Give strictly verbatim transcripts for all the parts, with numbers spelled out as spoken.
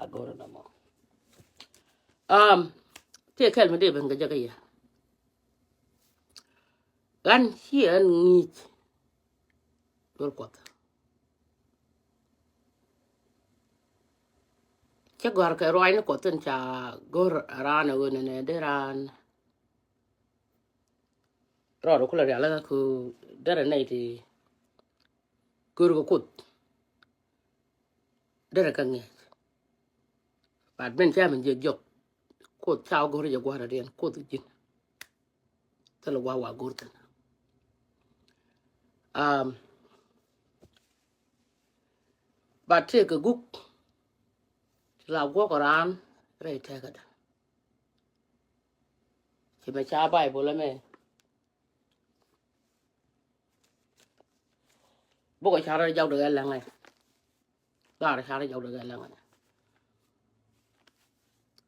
A go̱r nɔmɔ. Um, tëë kɛl mi dee ben kɛ jɛ kä yɛ. Ɣän ciɛ ɣän ŋi̱i̱c duel Kuɔth. Cä gɔ̱a̱r kɛ ruaacni Kuɔth in ca go̱r raan ɛ ɣöö nɛnɛ dee raan rɔɔdɛ kulɛ rial kä ku derɛ nɛy ti go̱r kɛ Kuoth. Derɛ kä ŋi̱eec. But min ca min jiɛ jiɔk Kuoth ca go̱r jɛ gua̱a̱r riɛn Kuoth ji̱n. Thilɛ wa wa go̱r thin. Um, but tëë kɛ guk ti la guɔk raan rɛy tɛkädä. Ci mɛ ca Baibol ɛmɛ. Bukɛ ca rɔ jɔk dɛ ɣä läŋɛ. Lar ca rɔ jɔk dɛ ɣä läŋɛ.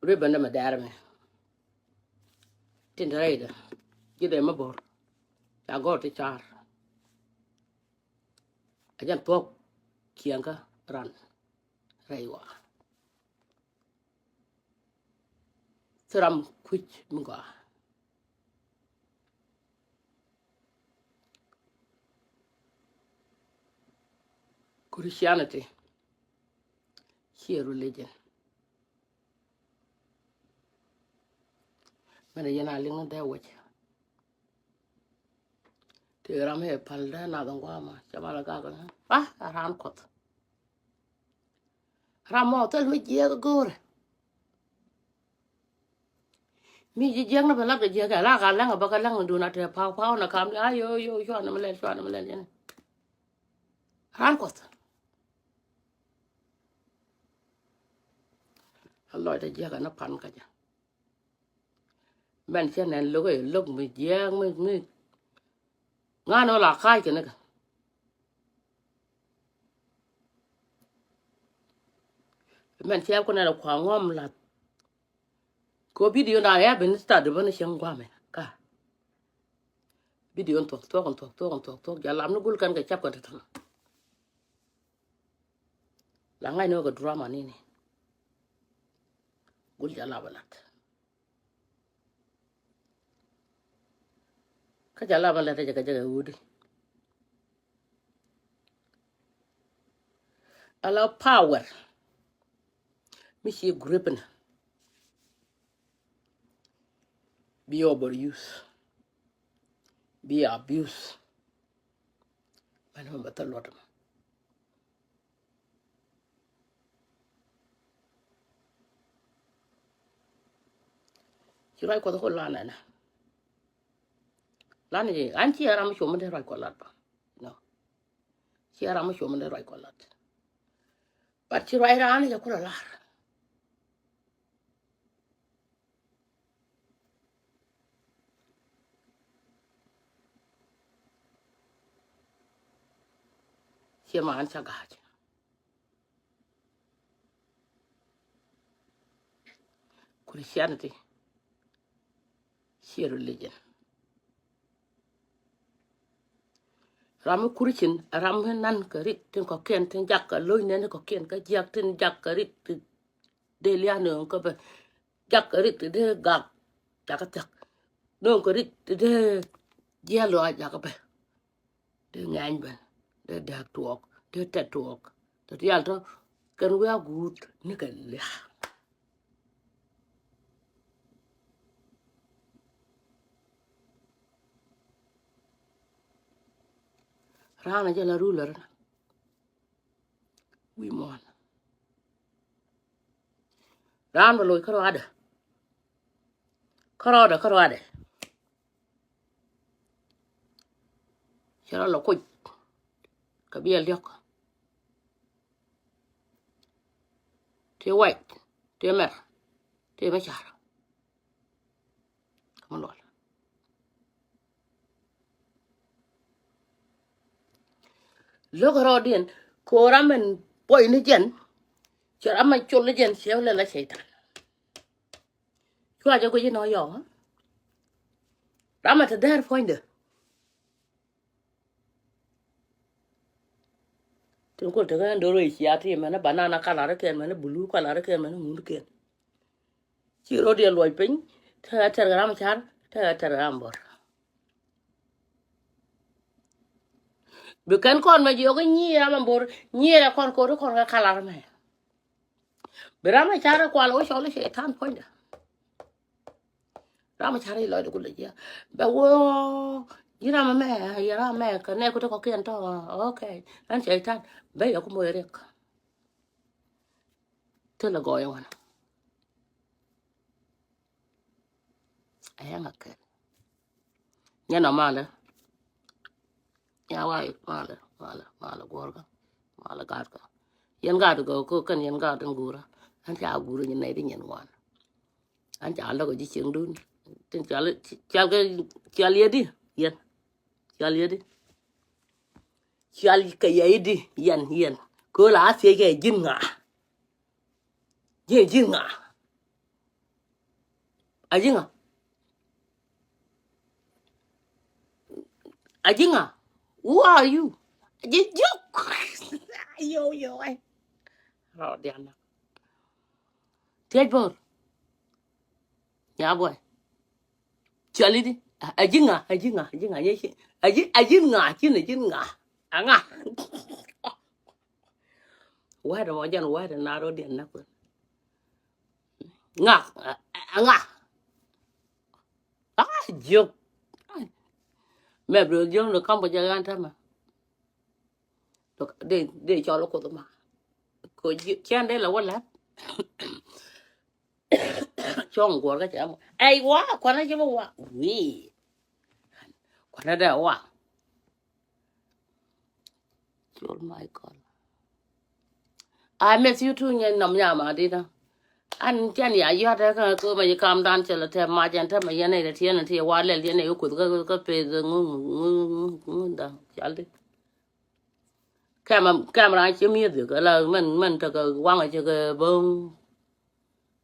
Ruet ben dɛ mɛ dɛɛr mɛ. Tin te rɛydɛ. Ji̱ dee mɛ bo̱r. Ca gɔr ti car. A jɛn thuɔ̱k kiɛŋkä ran rɛy wa. Thil ram kui̱c mi gɔaa. Christianity ciɛ religion. Mɛn a yɛn a liŋ ni dee wec. Tëë ram ëë päl dee nath in gua̱a̱mä ca mal a gak ni a raan Kuɔth. Ram mɔ thil mi jiɛɛk go̱o̱rɛ. Mi ji̱ jiɛk ni bɛ lat kɛ jiɛk kɛ la ka läŋ a bä kɛ läŋ dun a te paw paw na kam ni a yo yo cuan ni mi lɛl cuan ni mi lɛl yɛn. Raan Kuɔth. A lɔcdä jiɛk a ni pan kä jɛ. Mɛn cä nɛn lo̱k ɛ lo̱k mi jiɛɛk mi mi. Ŋa̱n ɔ la ka̱a̱c kɛ ni kɛ. Mɛn cɛ kunɛ lɛ kua ŋɔm lath. Kɛ video na ya ben start ben cieŋ guamɛ ka. Video thuɔk thuɔk thuɔk thuɔk thuɔk thuɔk ja lam ni gul kɛn kɛ cap kɛ tɛtɛn. La ŋa̱c ni wä kɛ drama nini. Gul ja lap a lat. Kä ca la ma lɛt jɛ kɛ jɛ kɛ wudi. Ala power mi ci grip ni bi overuse, bi abuse. Mɛn mɛ bɛ thil luɔt mɔ. Ci ruac Kuɔth ku lan ɛnɛ. Lan i̱ an ci ɛ ram mi cuɔm mi dee ruac Kuɔth lat bä. No. Ci ɛ ram mi cuɔm mi dee ruac Kuɔth lat. But ci ruac raan i̱ jɛ kulɛ lar. Ciɛ man ca ga̱a̱c. Christianity ciɛ religion. Ram mi Christian ram mi nan kɛ rit tin kɔ̱kiɛn tin jak kɛ lo̱c nɛn kɔ̱kiɛn kä jiak tin jak kɛ rit ti dee lia̱a̱ nööŋ kä bɛ jak kɛ rit ti dee gak jakä thiak nööŋ kɛ rit ti dee jiɛl lɔaac jakä bɛ. Dee ŋɛny ben, dee dääk tuɔɔk, dee tɛt tuɔɔk. Tɛ rial tɔ kɛn wi̱i̱ a guut nikɛ lia̱a̱. Raan a jɛ la rulär wi̱i̱ muɔ̱ɔ̱n. Raan bɛ loc kärɔadɛ. Kärɔadɛ kärɔadɛ. Cɛ rɔ lɔ kuc kɛ biɛl diɔ̱k. Tëë wac, tëë mɛr, tëë mɛ car. Kä mi luɔl. Lo̱k rɔɔdiɛn ko̱ ram ɛn buɔy ni jɛn. Cɛ ram ɛn col ni jɛn cɛ lɛ la cɛy-tan. Cua jɛ guic inɔ yɔɔ. Ram ɛn te dɛɛr puɔ̱nydɛ. Tin kul tekɛ ni dor wec cia ti mɛni banana kalar kɛn mɛni bulu kalar kɛn mɛni ŋun kɛn. Ci rot yɛ luɔc piny tekɛ tɛr ram car tekɛ tɛr ram bor. Bi kɛn kɔn mɛ jiɔk nyier ram bor nyier kɔn kori kɔn kɛ kalar mɛ. Bi ram car kual wä cɔl cɛ tan puɔnyda. Ram car i̱ lɔcdɛ ku lɛ jiɛ bɛ wä. Ji̱ ram mɛ yɛ ram mɛ kɛ nɛ ku ti kɔkiɛn tɔ. Okay. Ɛn cɛ tan bɛ yɛ ku moc riɛk. Thilɛ gɔɔyɛ wan. Ɛ yɛn a kɛn. Nyɛ nɔ malɛ. Nya wa malɛ malɛ malɛ guɔrkä. Malɛ gatkɛ. Yɛn gat gɔ ko kɛn yɛn gat in gurä. An ca gurä nyin nɛy di nyin wan. An ca lɔk ji̱ cieŋdun. Tin cual cual kɛ cual yɛ di yɛn. Cual yɛ di. Cual kɛ yɛ di yɛn yɛn. Kɛ la a thiec kɛ ji̱n ŋa. Ji̱n ji̱n ŋa. A ji̱ ŋa. A ji̱ ŋa. Who are you? A ji̱ jiök. Yo yo ai. Rɔ diana. Tiec bor. Nya buɔy. Cuali di. A ji̱ ŋa a ji̱ ŋa a ji̱ ŋa. A ji̱ a ji̱ ŋa cin a ji̱ ŋa. A ŋa. Wɛt mɔ jɛn wɛt na rɔ diɛn na kuɛn. Ŋa a ŋa. A jiök. Mɛ bi jiök ni kam bɔ jɛ ɣan tɛmɛ. Dee dee cɔl kuth ma. Ko cɛn dee la wä lap. Cɔŋ guɔr kä cɛ mɔ ɛy wa kuanɛ cɛ mɔ wa wii. Kuanɛ dee wa. Col my God. I miss you too nyɛ nɔm nyama dina. An cɛn ya yɔt ɛ kä kä mɛ yi kam dan cɛ lɛ tɛ ma jɛn tɛ mɛ yɛn ɛ tiɛn ti wa lɛl yɛn ɛ kuth kä kä peth ŋu ŋu ŋu ŋu da cal di. Kɛmɛ kɛmɛ ran ci mieth kɛ la mɛn mɛn tekɛ waŋ cɛ kɛ boŋ.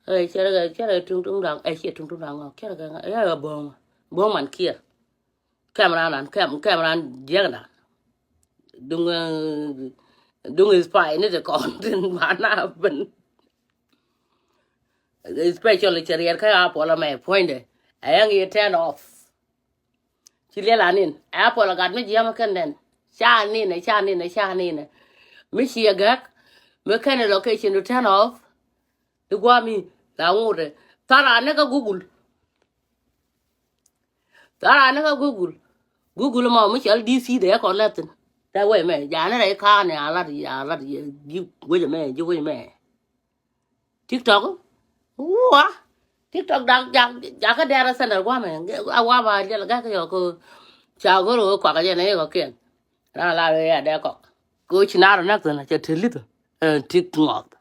Ɛ cɛ rɛ cɛ rɛ tuŋ tuŋ daŋ ɛ ciɛ tuŋ tuŋ daŋ ɔ cɛ rɛ kɛ ɛ boŋ boŋ man kiɛ. Kɛm ran an kɛm kɛm ran jiɛk na. Duŋ duŋ is fine ni ti kɔn tin ma na ben. Especially cɛ riɛt kä a puɔl amɛ puɔ̱nydɛ. Ɛ yɛŋ yi turn off. Ci liɛl anin ɛ a puɔl agat mi jiɛm kɛn dɛn. Ca ninɛ ca ninɛ ca ninɛ. Mi ci ɛ gɛk mi kɛn ɛ location to turn off. Di guami la ŋutɛ. Thara ni kä Google. Thara ni kä Google. Google mɔ mi cɔl D C de kɔ lɛthin. That way mɛ jani rɛ kaani a lat a lat ji̱ wecɛ mɛ ji̱ wecɛ mɛ. TikTok. Wua. TikTok dak jak jak kä dɛrɛ center guamɛ a wama liɛl gak yɔ ko. Ca goro kuak jɛ ni kɔ kiɛn. Ran la rɛ ya dɛ kɔk. Ko ci nar nak thin cɛ te lith. Tik ŋɔth.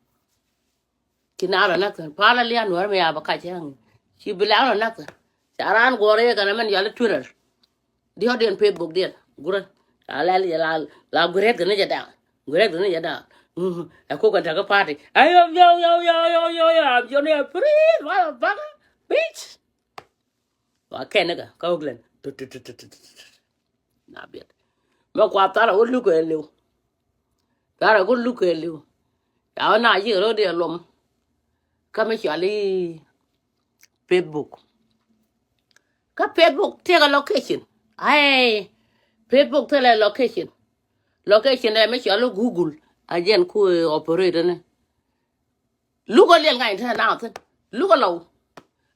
Ci nar nak thin pala lian nuɔr mi ya ba kac cɛ ŋi. Ci bi lak nak thin. Ca ran guɔr yɛ kɛn mɛn yɔl Twitter. Diɔt diɛn Facebook diɛn gurä. La lɛl yɛ la la gurɛt kɛ ni jɛ daŋ. Gurɛt kɛ ni jɛ daŋ. Ɛ kok kɛ tek party. Ayo yo yo yo yo yo yo. I'm Johnny a free motherfucker. Bitch. Wa kɛn ni kɛ kä Oakland. Tut tut tut tut tut. Na biɛt. Mɛ kua thara wä luk kɛ liw. Thara wä luk kɛ liw. Ya wä na yik rot diɛ lom. Kä mi cual i̱ Facebook. Kä Facebook tekɛ location. Ai, Facebook thilɛ location. Location dɛ mi cɔal i̱ Google a jɛn ku operate ni. Lukɛ liɛl ŋa̱c te na thin. Lukɛ lɔw.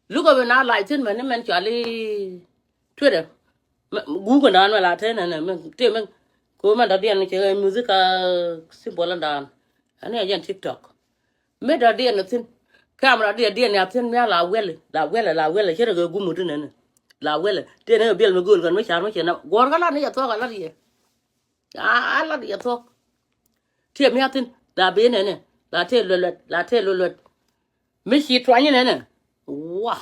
Lukɛ bi na lac thin mɛn ni mɛn cɔal i̱ Twitter. Google dan mɛ la te nɛ nɛ mɛ te mɛ ko mɛ dɔ̱diɛn cɛ music a symbol dan. Ani a jɛn TikTok. Mi dɔ̱diɛn ni thin. Camera diɛ diɛn ya thin mi a la wɛli la wɛli la wɛli cɛ rɛ kɛ gumu ti nɛni. La wɛli ti nɛ biɛl mi go̱o̱l kɛn mi car mi cɛ na guɔ̱r kä lat ni cɛ thuɔk a lat yɛ. A lat yɛ thuɔk. Ti mi a thin la bi nɛni la te luɛt luɛt la te luɛt luɛt. Mi ci tuany nɛni. Wa.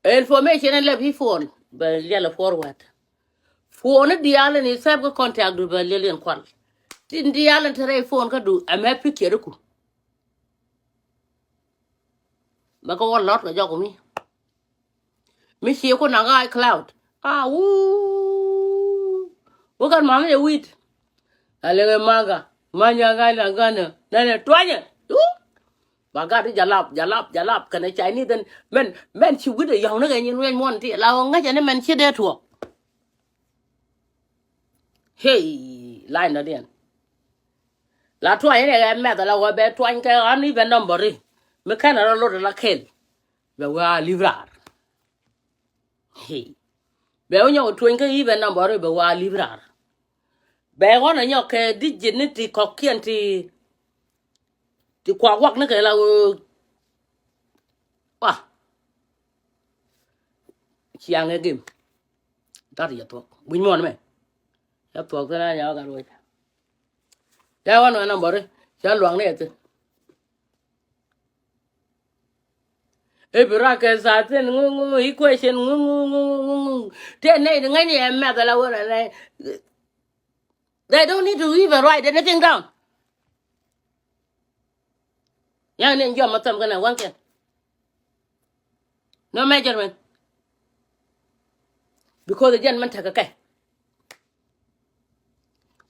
Information in lɛ bi phone bɛ liɛl forward. Phone diaal in save kä contact du bɛ liɛl in kual. Tin diaal in te rɛy phone kä du ɛmɛ picture ku. Bɛ kä wä lɔt kɛ jɔk mi. Mi ci ku naŋ iCloud. A wuu. Wä kɛn mami yɛ wit. A lek ɛ makä. Manyä kä la gänä nɛnɛ tuanyɛ. Ba gat i̱ jalap, jalap, jalap kɛnɛ Chinese ɛn mɛn, mɛn ci wi̱cdɛ yɔ̱ŋ ni kɛ nyin wi̱c muɔ̱n ti la ɣöö ŋäcɛ ni mɛn ci dee tuɔɔk. Hey, la̱a̱c nɔ̱diɛn. La tuany ni kɛ mɛth la ɣöö bɛ tuany kɛ ɣän i̱ bɛ number i̱ mi kɛn rɔ lot la kel. Bɛ wee a li̱p raar. Hey. Bɛ wä nyɔk tueny kä i̱ bɛ number i̱ bɛ wee a li̱p raar. Bɛ ɣɔn a nyɔk kɛ digit ni ti kɔ̱kiɛn ti, ti kuak wak ni kɛ la ɣöö. Wa. Ciaŋ ɛ gem. Gat yɛ thuɔ̱k wi̱c muɔ̱ɔ̱n mɛ. Cä thuɔ̱k thi̱n a nyɔk gat wec. Cä ɣɔn ɛ number i̱ cä luaŋ ni ɛ thi̱n. I̱ bi ruak kɛ thaathin ŋu ŋu, equation ŋu ŋu ŋu ŋu ŋu. Tëë nɛy ti ŋäcni ɛ mɛth ala wä rɛ nɛ. They don't need to even write anything down. Yaŋ ni jɔm ma thɛm kɛnɛ waŋkiɛn. No measurement. Because jɛn mɛn tekɛ kɛ.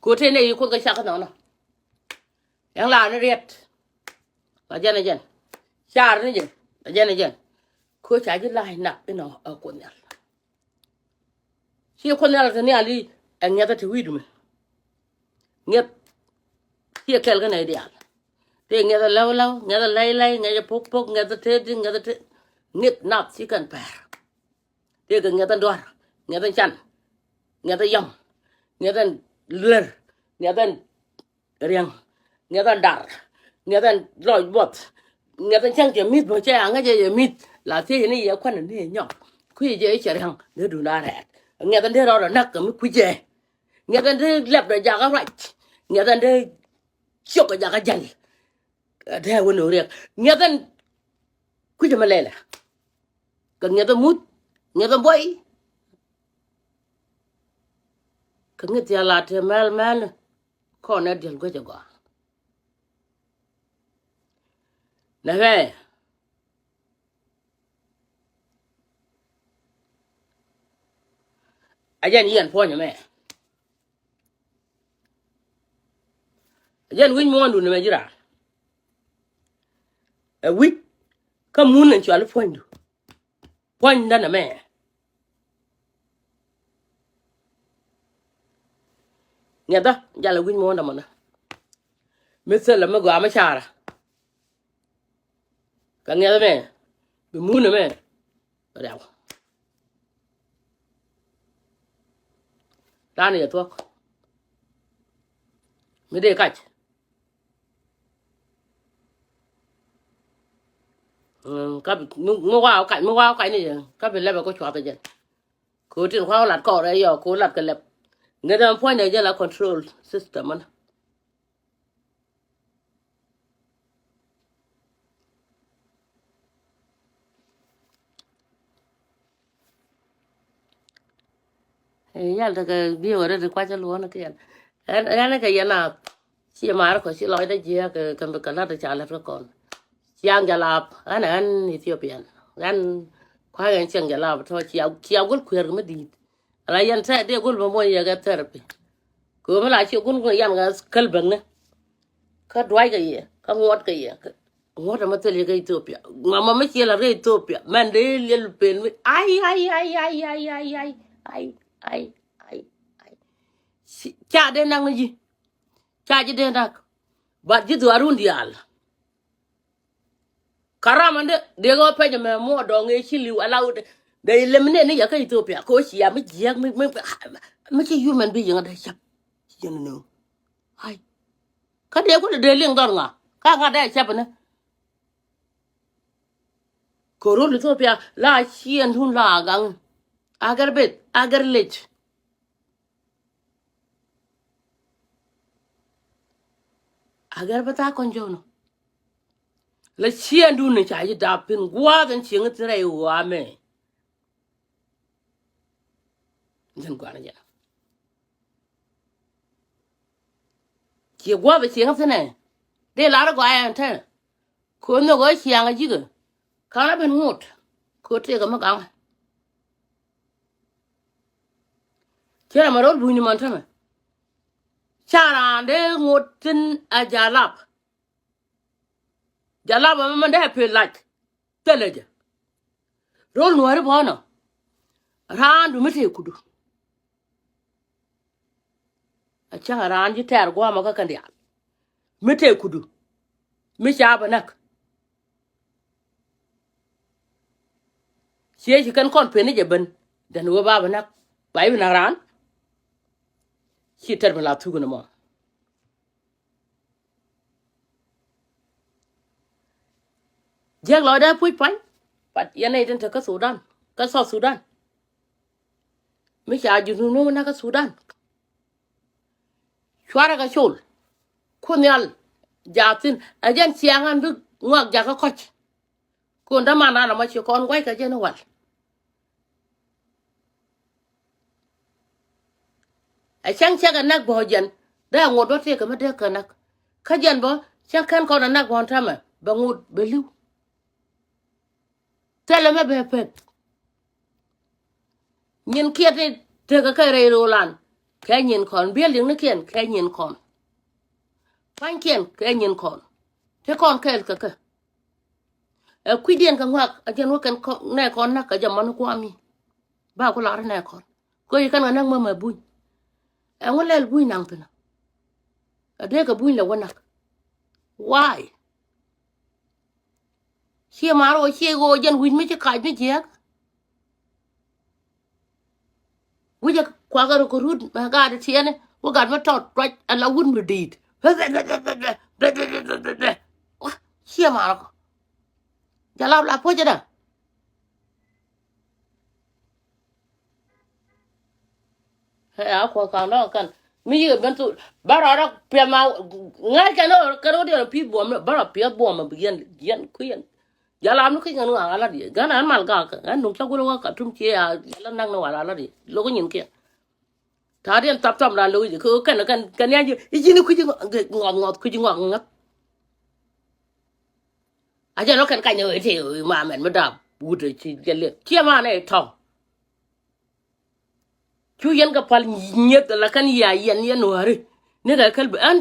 Ko̱ tëë nɛy ti kuoth kɛ cak kä nhɔnɔ. Yaŋ la ni riɛt. A jɛn a jɛn. Car ni jɛn. A jɛn a jɛn. Ko̱ ca ji̱ la̱a̱c nak inɔ ɛ Kuoth Nhial. Ci Kuoth Nhial te nhial i̱ ɛ ŋiɛthä te wi̱i̱du mɛ. Ŋiɛth. Ci ɛ kɛl kä nɛy diaal. Tëë ŋiɛthä läw läw, ŋiɛthä lɛy lɛy, ŋiɛthä pok pok, ŋiɛthä tëëdi, ŋiɛthä tëë. Ŋiɛth nath ci kɛn pɛr. Tëëkɛ ŋiɛth ɛn dua̱r, ŋiɛth ɛn can, ŋiɛth ɛn yɔ̱ŋ, ŋiɛth ɛn luer, ŋiɛth ɛn riɛŋ, ŋiɛth ɛn dar, ŋiɛth ɛn lɔc buɔth, ŋiɛth ɛn cäŋ cɛ mi̱th bä cɛ aŋä cɛ cɛ mi̱th. La thiecɛ ni yɛ kuan ni nyɔk kui̱ jɛ cɛ riɛŋ ni duun a rɛɛt. Ŋiɛth ɛn dee rɔɔdɛ näk kɛ mi kui̱ jɛ. Ŋiɛth ɛn dee lɛpdɛ jakä ruac. Ŋiɛth ɛn dee ciök kɛ jakä jäl. Dee wä ni riɛk ŋiɛth ɛn kui̱ jɛ mi lɛlɛ. Kɛ ŋiɛth ɛn muth, ŋiɛth ɛn buɔy. Kɛ ŋi̱th thia̱a̱ la te mɛl mɛl. Kɔn ɛ diɛl guecɛ gɔaa. Nɛ hɛ. A jɛn yiɛn puɔ̱ny ɛmɛ. A jɛn wi̱c muɔ̱ɔ̱ndu nɛmɛ ji̱ raar. Ɛ wi̱c kä mun ɛn cuali puɔ̱nydu. Puɔ̱ny dan ɛmɛ. Ŋiɛthä jal ɛ wi̱c muɔ̱ɔ̱n dämɔnä. Mi thilɛ mi gɔaa mi carä. Kɛ ŋiɛth ɛmɛ bi mun ɛmɛ. Riaw. Raan yɛ thuɔ̱k. Mi dee kac. Mm, ka bi mi, mi waw kac, mi waw kac ni jɛ ka bi lɛpɛ kä cuath jɛ. Ko tin kua lat kɔrɛ yɔ ko lat kɛ lɛp. Ŋet ɛn puɔ̱ny dɛ jɛ la control system mɛn. Ɛ yal tekɛ bi̱i̱ wä ret kua̱c luɔ̱n kiɛn. Ɛn ɛn kɛ yɛn a ci mar kɔ ci lɔcdä jiɛ kɛ kɛ mi kɛ la̱t ca lät kä kɔn. Ciaŋ jalap ɛn ɛn Ethiopian ɛn kua̱c ɛn ciaŋ jalap tɔ cia cia gul kuɛɛr kɛ mi di̱i̱t. Ala yɛn tɛ dee gul bä muɔ̱ny yɛ kɛ therapy. Kɛ mi la ci gul kɛ yɛn kɛ kɛl bäkni. Kä duac kɛ yɛ kä ŋuɔt kɛ yɛ. Ŋuɔt ɛmɛ thil yɛ kä Ethiopia. Mama mi ciɛ la rɛ Ethiopia mɛn dee liɛl pen mi ai ai ai ai ai ai ai ai ai ai ai. Ca dee naŋ ni ji̱. Ca ji̱ dee nak. But ji̱ dhuaarun diaal. Karamandɛ dee ɣä pɛcɛ mɛ muɔ dɔŋ ëë ci li̱w alawdɛ. Dee ilɛmnɛ ni yɛ kä Ethiopia kɛ ɣöö cia mi jiääk mi mi mi ci human being dee cäp. Ci jɛn ni ɣöö ai. Kä dee kulɛ dee liŋ dhɔr ŋa ka ŋa dee cäp ni. Kɛ rol Ethiopia la ciɛɛndun la a gaŋ. A gɛr beth a gɛr lec. A gɛr bä thaak kɔn jɔw nɔ. La ciɛɛndun ni ca ji̱ dap pin gua̱a̱th ɛn cieŋ thi̱n rɛy ɣɔaa mɛ. Jɛn gua̱a̱th jɛn. Ciɛ gua̱a̱th ɛ cieŋ thi̱n ɛ dee lar gɔaa ɛn te. Ko̱ nhök ɣä ciaŋ a ji̱kä ka̱n a ben ŋot. Ko̱ tëëk ɛmɛ gaŋ. Cä ram a ro̱l bunyni mɔn tämɛ. Ca raan dee ŋot thi̱n ɛ Jalap. Jalap ɛmɛ mɛn dee pil lac. Thilɛ jɛ. Ro̱l Nuääri bɔ̱ɔ̱nɔ. Raandu mi tëë kudu. A cäŋ a raan ji̱ tɛɛr gua̱a̱mä kä kɛn diaal. Mi tëë kudu. Mi ca bɛ näk. Ciɛ ci kɛn kɔn pen ni jɛ ben. Dɛn wee ba bɛ näk. Ba i̱ bi näk raan. Ci tɛr mi la thuk ni mɔ. Jiäk lɔcdä puc pa̱ny. But yɛn nɛy tin te kä Sudan, kä South Sudan. Mi ca Junub ni wä näk kä Sudan. Cuarɛ kɛ col. Kun nhial jaathin ɛ jɛn ciaŋ an bi ŋuak jakä kɔc. Kun däman an amɔ ci kɔn gua̱c kɛ jɛn i̱ wal. Ɛ cäŋ cɛ kɛ näk bä jɛn dee a ŋot bä tëëkɛ mi dee kɛ näk. Kä jɛn bä cä kɛn kɔn ɛ näk bä tämɛ bɛ ŋot bɛ li̱w. Thilɛ mɛ bɛ pek. Nyin kiɛ ti tekɛ kɛ rɛy ro̱o̱lan kɛ nyin kɔn, building ni kiɛn kɛ nyin kɔn, pa̱nykiɛn kɛ nyin kɔn. Ti kɔn kɛɛl kɛ kɛ. Ɛ kui̱diɛn kɛ ŋuak a jɛn wä kɛn nɛ kɔn näk kɛ jɛ mɔn kuami. Ba ku lar nɛ kɔn. Koci kɛn kɛ näk mɛ mɛ buny. Ɛŋu lɛl buny naŋ thi̱n a dee kɛ buny lɛ wä näk. Why? Ciɛ mar ɣöö ciɛ ɣöö jɛn wi̱c mi ci kac ni jiääk. Wi̱cɛ kuakä rɔ kɛ rut mɛ gaat tiɛni wä gat mi tɔt ruac ala wut mi di̱i̱t. Ciɛ mar kɔ. Jalap la puɔ̱cä dä. Ɛ a kuɔth ka̱n dɔ̱ŋ kɛn mi yikɛ ben thuk bä rɔɔdä piɛth ma ŋa̱ckɛn kɛn wä diɛn pi̱th buɔ̱m bä rɔ piɛth buɔ̱m yɛn yɛn kui̱ yɛn. Jalap ni ki̱c ŋän ŋa̱k alat yɛ gän an mal gak ɛn nuŋ cä gul wä Katum ciɛ a yɛlä nak ni wal alat yɛ lo̱k nyin kiɛn. Ta̱a̱diɛn thap thap ran lo̱k ji̱ kɛ kɛn kɛn kɛn yan ji̱ i̱ ji̱n i̱ kui̱c ŋɔth ŋɔth kui̱c ŋɔth ŋɔth. A jɛn wä kɛn kany ɛ wee tëë wee ma mɛn mi dap wut ɛ ci jɛ liɛth ciɛ ma nɛ tɔ̱. Cu yɛn kɛ pal nyieth la kɛn yia yɛn yɛn wääri ni kɛ käl bi ɛn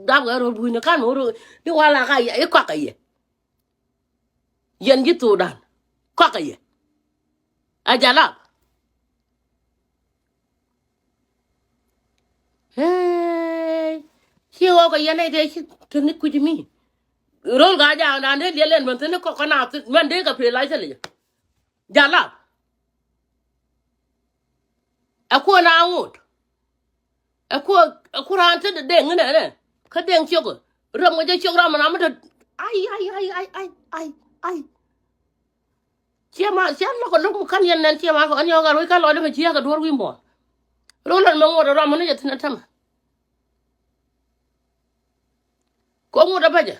dap kɛ rol buini kan wä rol ni wala ka yɛ i̱ kɔak kɛ yɛ. Yɛn ji̱ thokdan kɔakɛ yɛ. A Jalap. Hey. Ci ɣɔk kɛ yɛn nɛy tëë ci kɛ ni kui̱c mi. Ro̱l ka jaakdan dee liɛl ɛn ben thi̱n ni kɔk kä na thi̱n mɛn dee kɛ pee lac thilɛ jɛ. Jalap. Ɛ kuɔ na ŋot. Ɛ kuɔ ɛ ku raan te de deŋ inɛ nɛ kä deŋ ciök. Rɛm ŋä jɛ ciök ram ram mi te. Ai ai ai ai ai ai ai. Ciɛ ma ciɛ lɔk ɛ lo̱k mi kän yɛn nɛn ciɛ ma kɔ ɛn yɔk ɛ ro̱c kä lɔcdä mi ciɛ kɛ duɔ̱r wi̱i̱ muɔ̱ɔ̱n. Ro̱l ɛn mɛ ŋot ɛ ram mi ni jɛ thi̱n ɛ tämɛ. Kɛ ŋot ɛ bäcɛ.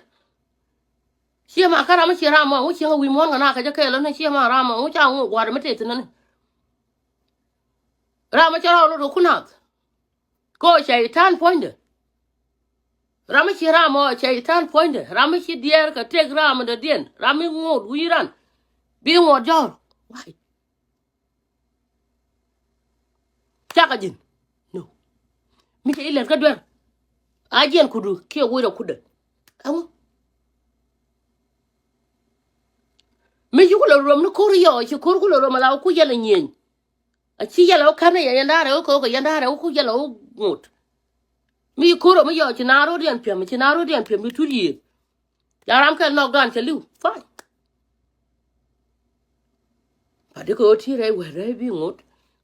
Ciɛ ma kä ram mi ciɛ ram mɔ ŋu ciɛ ŋä wi̱i̱ muɔ̱ɔ̱n kɛ na kɛ jɛ kɛɛl ɛn ciɛ ma ram mɔ ŋu ca ŋot gua̱a̱r mi te thi̱n ɛn. Ram mi cɛ rɔɔl lot kɛ ku naath. Ko cɛy-tan puɔ̱nydɛ. Ram mi ci ram ɔ cɛy-tan puɔ̱nydɛ. Ram mi ci diɛɛr kɛ tëk ram mi dɔ̱diɛn. Ram mi ŋoot wi̱i̱ ran. Bi ŋoot jɔ̱ɔ̱r. Why? Cakɛ ji̱n. No. Mi cɛ ilɛt kä duer. A jiɛn kudu kiɛ wec rɔ kudɛ. Ɛŋu? Mi ci kulɛ ruɔm ni ko̱r yɔ ci ko̱r kulɛ ruɔm ala ku yɛl a nyieny. A ci yɛl a wä kän ni yɛ yɛn da̱rɛ wä kɛ wä kɛ yɛn da̱rɛ wä ku yɛl a wä ŋot. Mi ci ko̱r ɔ mi yɔ ci naath ro̱diɛn piɛm ci naath ro̱diɛn piɛm bi tut yiëë. Ca ram kɛl nɔɔk dan cɛ li̱w. Fine. But di kɛ ɣöö ti rɛy wɛt rɛy bi ŋot.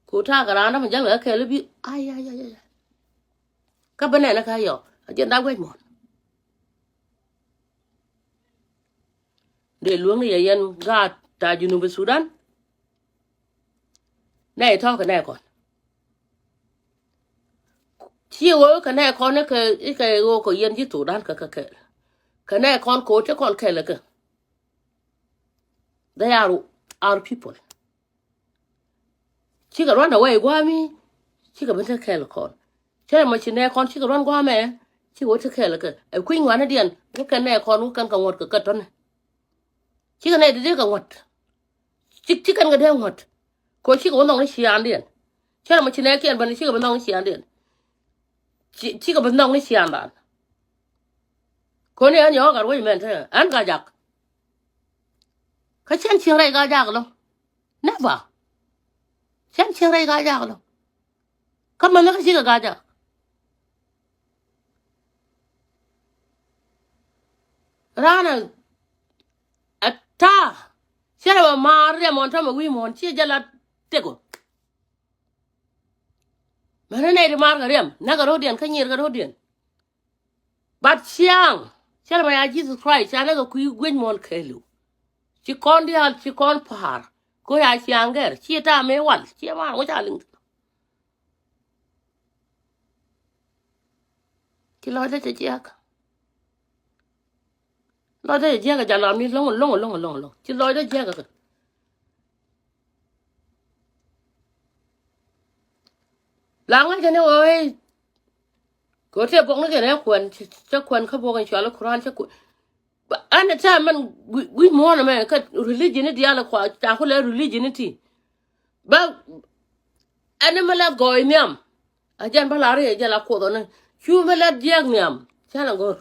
Kɛ ɣöö ta̱a̱ kɛ raan dämɛ jäl kɛ kɛl bi ai ai ai ai. Kä bi nɛn kä yɔ a jiɛn dak wec muɔ̱ɔ̱n. Dee luäŋni yɛ yɛn gaat ta̱a̱ Junub Sudan. Nɛy tɔ̱ kɛ nɛy kɔn. Ci ɣöö kɛ nɛy kɔn ikɛ ikɛ ɣöö kɛ yɛn ji̱ thokdan kɛ kɛ kɛɛl. Kɛ nɛy kɔn ko̱o̱t ti kɔn kɛɛl kɛ. They are our people. Cikɛ run away gua̱a̱mi. Cikɛ ben te kɛɛl kɔn. Cɛ mɔ ci nɛy kɔn cikɛ run gua̱a̱mɛ. Cikɛ wä te kɛɛl kɛ ɛ kui̱ny ŋuanädiɛn wä kɛn nɛy kɔn wä kɛn kɛ ŋuɔ̱t kɛ kɛ tɔ̱nɛ. Cikɛ nɛy dee dee kɛ ŋuɔ̱t. Cik cik kɛn kɛ dee ŋuɔ̱t. Kɛ cikɛ wä nhɔk ni ciaandiɛn. Cɛ mɔ ci nɛɛkiɛn bäni cikɛ bä nhɔk ni ciaandiɛn. ci, cikɛ bi nhɔk ni ciaaŋdan. Koni ɛn yɔ̱ɔ̱k gat wec mɛn te ɛn Gajak. Kä cɛn cieŋ rɛy Gajak lɔ. Never. Cɛn cieŋ rɛy Gajak lɔ. Kä mɛn ni kä cikɛ Gajak. Raan ɛ, ɛ ta̱a̱. Cɛ rɛ bɛ maar riɛm ɣɔn tɔmɛ wi̱i̱ muɔ̱ɔ̱n ciɛ jɛ la tëkɔ. Mɛn ni nɛy ti maar kɛ riɛm näkɛ ro̱diɛn kä nyiir kɛ ro̱diɛn. But ciaŋ cä lɛ mɛ ya Jesus Christ ca näkɛ kui̱ guic muɔ̱ɔ̱n kɛɛliw. Ci kɔn diaal ci kɔn pa̱a̱r. Ko ya ciaŋ gɛr ci ta̱a̱ mëë wal ci maar ŋuc a liŋ. Ci lɔcdä cɛ jiäk. Lɔcdä cɛ jiäk a jɛ lam ni lo̱ŋ lo̱ŋ lo̱ŋ lo̱ŋ lo̱ŋ ci lɔcdä jiäk a kɛ. La ŋa̱c kɛn i̱ ɣöö i̱ kɛ ɣöö tëë buɔkni kɛn ɛ kuɛn cä kuɛn kä buɔk in cual i̱ Kuran cä kuɛn. Ɛn ɛ tɛm mɛn gui̱c muɔ̱ɔ̱n ɛmɛ kä religion i̱ diaal ɛ kua ca ku lɛ religion i̱ ti. Bä ɛn i̱ mi lɛ gɔɔy nhiam. A jɛn bä la ri ɛ jɛ la kuoth ɔni cu mi lɛ jiɛk nhiam cä lɛ go̱r.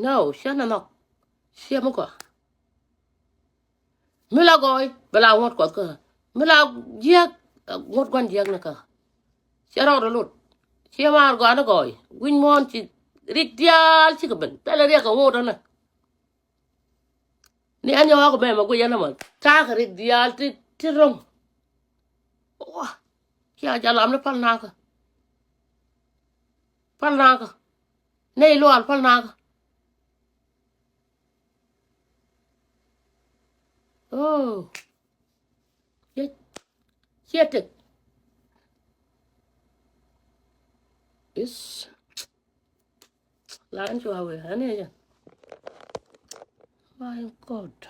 No, cä nɛ nhɔk. Ciɛ mi gɔaa. Mi la gɔɔy bɛ la ŋuɔ̱t kuɔth kä. Mi la jiäk ŋuɔ̱t gua̱n jiäk ni kä. Cɛ rɔɔdɛ lot. Ciɛ maar gɔaa ni gɔɔy wi̱ny muɔ̱ɔ̱n ci rik diaal cikɛ ben thilɛ riɛk kɛ ŋuɔ̱t ɛnɛ. Ni ɛn yɛ ɣɔk mɛmɛ guic ɛn ɛmɔ ta̱a̱ kɛ rik diaal ti ti ro̱ŋ. Wa cia jɛ lam ni pal nakä. Pal nakä. Nɛy luaal pal nakä. Oh. Ciɛ, ciɛ tëk. Is. Lan cua wee ani jɛ. My God.